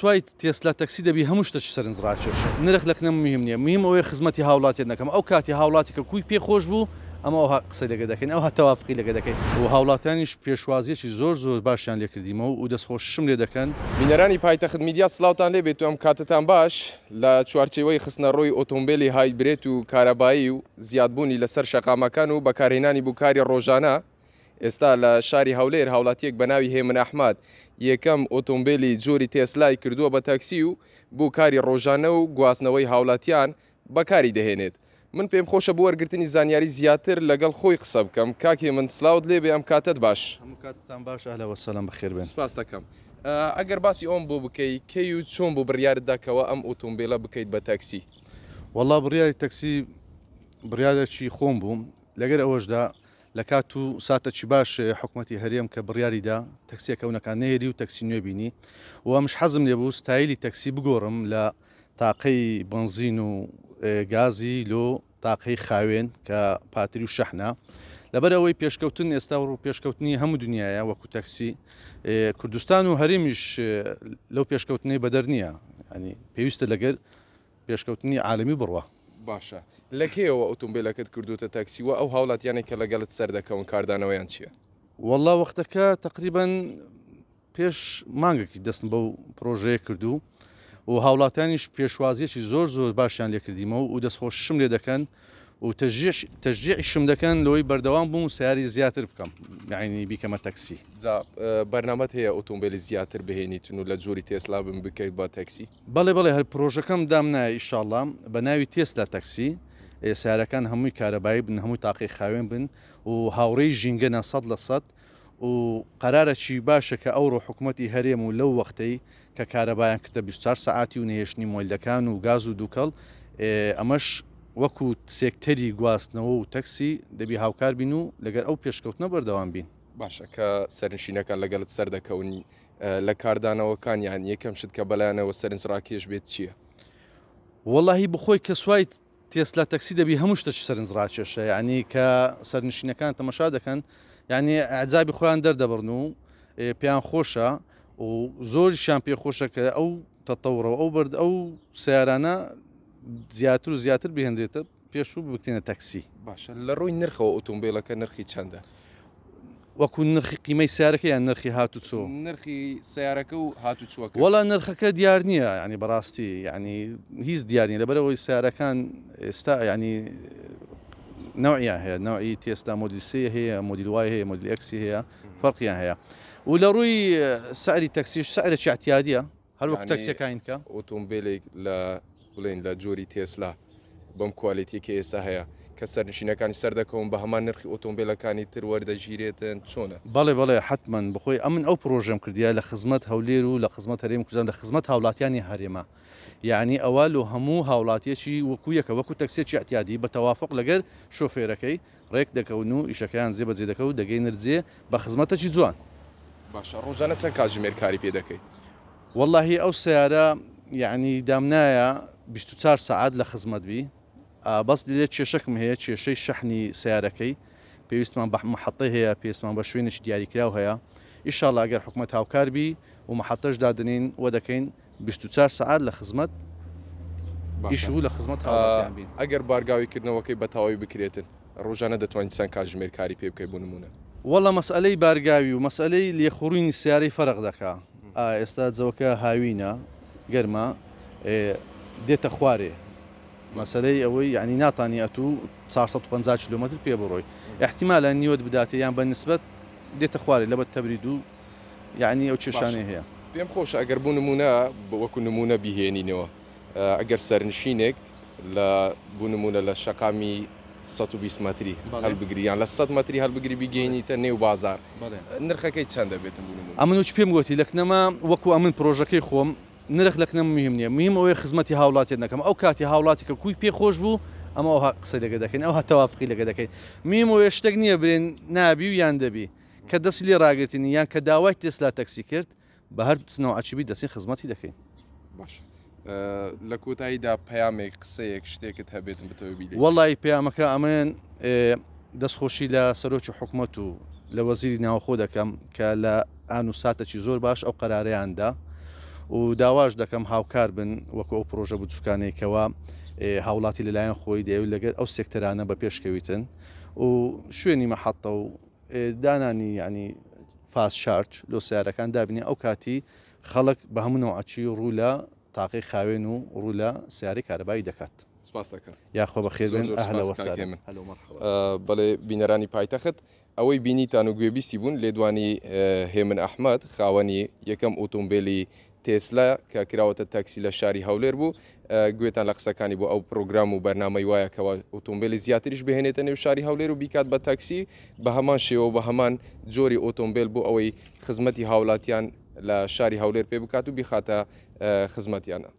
سوای تێسلا تەکسی دەبی هەموو شتەکی سەرنج ڕاکێشە نرخ لە کنەم مهم نیە مهم ئەوەیە خزمەتی هاوڵاتیت نەکەم ئەو کاتی هاوڵاتی کە کوی پێ خۆش بوو ئەمە ئەوها قسەی لەگە دەکەین ئەوها تەوافقی لەگە دەکەین و هاوڵاتیانیش پێشوازیەکی زۆر زۆر باشیان لێ کردیمەوە و دەستخۆشیشم لێ دەکەن. بینەرانی پایتەخت میدیا سڵاوتان لێ بێت و ئەم کاتەتان باش، لە چوارچێوەی خستنەڕووی ئۆتۆمبێلی هایبرێت و کارەبایی و زیادبوونی لەسەر شەقامەکان و بەکارهێنانی بۆ کاری ڕۆژانە، ئێستا لە شاری هەولێر هاوڵاتییەک بە ناوی هێمن ئەحمەد یەکەم ئۆتۆمبێلی جۆری تێسلای کردووە بە تاکسی و بۆ کاری ڕۆژانە و گواستنەوەی هاوڵاتیان بەکاری دەهێنێت. من پێم خۆشە بۆ وەرگرتنی زانیاری زیاتر لەگەڵ خۆی قسە بکەم. کاک هێمن سلاوت لێبێ ئەم کاتەت باش. هەموو کاتتان باش اهلا وسهلا بەخێر بێن. سپاست دەکەم. ئەگەر باسی ئەوەم بۆ بکەی کەی و چۆن بوو بڕیارت دا کەوا ئەم ئۆتۆمبێلە بکەیت بە تاکسی؟ وەڵا بڕیاری تەکسی بڕیارێکی خۆم بوو لەگەر ئەوەشدا لە کات و ساتەکی باش حکومەتی هەرێم کە بڕیاری دا تەکسیە کەونەکان نەهێلی و تەکسی نوێ بینی و ئەمش حەزم لێ بوو ستایلی تەکسی بگۆڕم لە تاقەی بەنزین و گازی لۆ تاقەی خاوێن کە پاتری و شەحنە لەبەر ئەوەی پێشکەوتن ئێستا و پێشکەوتنی هەموو دنیاە وەکو تەکسی کوردستان و هەرێمیش لەو پێشکەوتنەی بەدەر نییە ینی پێویستە لەگەر پێشکەوتنی عالەمی بڕوا. باشە لە کەیەوە ئۆتۆمبێلەکەت کردووتە تاکسی وە ئەو هاوڵاتیانەی کە لەگەڵت سەردەکەون کاردانەوەیان چیە؟ وەڵا وەختەکە تەقریبەن پێش مانگێکی دەستم بەو پرۆژەیە کردو و هاوڵاتیانیش پێشوازیەکی زۆر زۆر باشیان لێکردیمەوە و دەستخۆششم لێ دەکەن و تەشجیعیشم دەکەن لەوەی بەردەوام بووم و سیاری زیاتر بکەم یعنی بیکەمە تەکسی. جا بەرنامەت هەیە ئۆتۆمبێلی زیاتر بهێنیتن و لە جۆری تێسلا بن بکەیت بە تەکسی؟ بەڵێ بەڵێ هەر پرۆژەکەم دامنایە ئیشاڵا بە ناوی تێسلا تەکسی سیارەکان هەمووی کارەبایی بن هەمووی تاقی خاوێن بن و هاوڕێی ژینگەنە 100% و قەرارەکی باشە کە ئەوڕۆ حکوومەتی هەرێم و لەو وەختەی کە کارەبایان کردە 24 سەعاتی و نەهێشتنی مۆلدەکان و گاز و دووکەڵ ئەمەش وەکو سێکتەری گواستنەوە و تەکسی دەبی هاوکار بین و لەگەر ئەو پێشکەوتنە بەردەوام بین. باشە کە سەرنشینەکان لەگەڵت سەردەکەون لە کاردانەوەکانیان یەکەم شت کە بەلایانەوە سەرنجڕاکێش بێت چییە؟ وەڵاهی بخۆی کە سوای تێسلا تەکسی دەبی هەموو شتەکی سەرنج ڕاکێشە یعنی کە سەرنشینەکان تەمەشا دەکەن یعنی ئەعجابی خۆیان دەردەبڕن و پێیان خۆشە و زۆریشیان پێ خۆشە کە ئەو تەتەوڕەوە ئەو بەرد ئەو سیارانە زیاتر و زیاتر بهێنرێتە پێش و بکرێنە تەکسی. باشە لە ڕووی نرخەوە ئۆتۆمبێلەکە نرخی چەندە؟ وەکو نرخی قیمەی سیارەکە یان نرخی هاتوچۆ؟ نرخی سیارەکە و هاتوچوەکە. وەڵا نرخەکە دیار نییە یعنی بەڕاستی یعنی هیچ دیار نییە لەبەرئەوەی سیارەکان ئێستا یعنی نەوعیان هەیە نەوعی تێسلا مۆدیل سێ هەیە مۆدیل وای هەیە مۆدیل ئێکسی هەیە فەرقیان هەیە و لە ڕووی سعری تەکسیش سعرێکی اعتیادیە هەر وەک تەکسیەکانی کە. ئۆتۆمبێلێک لە بڵێین لە جۆری تێسلا بەم کوالێتیە کە ئێستا هەیە کە سەرنشینەکانی سەردەکەون بە هەمان نرخی ئۆتۆمبێلەکانی تر وەردەگیرێتن چۆنە؟ بەڵێ بەڵێ حەتمەن بەخۆی ئەمن ئەو پرۆژەم کردیە لە خزمەت هەولێر و لە خزمەت هەرێمی کوردستان لە خزمەت هاوڵاتیانی هەرێمە یەعنی ئەوە لۆ هەموو هاوڵاتیەکی وەکو یەکە وەکو تەکسیەکی ئیعتیادی بە تەوافق لەگەر شۆفێرەکەی ڕێک دەکەون و ئیشەکەیان جێ بەجێ دەکەن و دەگەینر جێ بە خزمەتەکی جوان. باشە ڕۆژانە چەند کاتژمێر کاری پێ دەکەیت؟ وەڵاهی ئەو سەیارە یەعنی دامنایە 24 سەعات لە خزمەت بی بەس لێ کێشەکم هەیە کێشەی شەحنی سەیارەکەی پێویستمان بە محەتەی هەیە پێویستمان بە شوێنێکی دیاریکراو هەیە ئیشاڵا گەر حکومەت هاوکار بی و محەتەش دادەنێین و دەکەین 24 سەعات لە خزمەت ئیش و لە خزمەت هاوڵاتیان بین. ئەگەر بارگاوی کردنەوەکەی بە تەواوی بکرێتن ڕۆژانە دەتوانیت چەند کاتژمێر کاری پێ بکەیت بۆ نموونە؟ وەڵا مەسئەلەی بارگاوی و مەسئەلەی لێخوڕینی سەیارەی فەرق دەکا ئا ئێستا جەوەکە هاوینە گەرمە دێتە خوارێ مەسەلەی ئەوەی یانی ناتانی ئەتوو 450 کیلۆمەتر پێ بڕۆی ئیحتیمالە نیوەت بداتێ یان بە نسبەت دێتە خوارێ لەبەر تەبرید و یەعنی ئەو کێشانەی هەیە. پێم خۆشە ئەگەر بۆ نموونە وەکو نموونە بیهێنینەوە ئەگەر سەرنشینێک لە بۆ نموونە لە شەقامی 120 مەتری هەڵبگری یان لە 100 مەتری هەڵبگری بیگەینیتە نێو بازار نرخەکەی چەند دەبێتن بۆ نموونە؟ ئەمن وچ پێم گۆتی لەکنەما وەکو ئەمن پرۆژەکەی خۆم نرخ لەکنەم مهم نیە مهم ئەوەیە خزمەتی هاوڵاتیت نەکەم ئەو کاتی هاوڵاتی کە کوی پێ خۆش بوو ئەمە ئەوها قسەی لەگە دەکەین ئەوها تەوافقی لەگە دەکەین مهم ئەوەیە شتێک نییە برێن نابی و یان دەبی کە دەستی لێ ڕاگرتین یان کە داوای تێسلا تەکسی کرد بە هەر نەوعەکی بی دەچین خزمەتی دەکەین. باشە لە کۆتاییدا پەیامێک قسەیەک شتێکت هەبێتن بتەوێ بیدەیت؟ وەڵی پەیامەکە ئەمن دەستخۆشی لە سەرۆکی حکومەت و لە وەزیری ناوخۆ دەکەم کە لە ئان و ساتەکی زۆر باش ئەو قەرارەیان دا. و داواش دەکەم هاوکار بن وەکو ئەو پرۆژە بچوکانەی کەوا هاوڵاتی لەلایەن خۆی دەیەوێت لەگەر ئەو سێکتەرانە بە پێشکەویتن و شوێنی مەحەتە و دانانی یعنی fast charge لۆ سیارەکان دابنێ ئەو کاتی خەڵک بە هەموو نەوعەکی ڕوو لە تاقەی خاوێن و ڕوو لە سیارەی کارەبایی دەکات. سپاس دەکەم. یاخوا بەخێر زۆر بێن زۆر ئەهلا سپاس کاک وسهلا. هێمن. هەلو مەرحەبا. بەڵێ بینەرانی پایتەخت ئەوەی بینیتان و گوێبیستی بوون لێدوانی هێمن ئەحمەد خاوەنی یەکەم ئۆتۆمبێلی تێسلا کە کراوەتە تاکسی لە شاری هەولێر بوو گوێتان لە قسەکانی بۆ ئەو پرۆگرام و بەرنامەی وایە کەوا ئۆتۆمبێلی زیاتریش بهێنێتە نێو شاری هەولێر و بیکات بە تاکسی بە هەمان شێوە و بە هەمان جۆری ئۆتۆمبێل بۆ ئەوەی خزمەتی هاوڵاتیان لە شاری هەولێر پێ بکات و بیخاتە خزمەتیانە.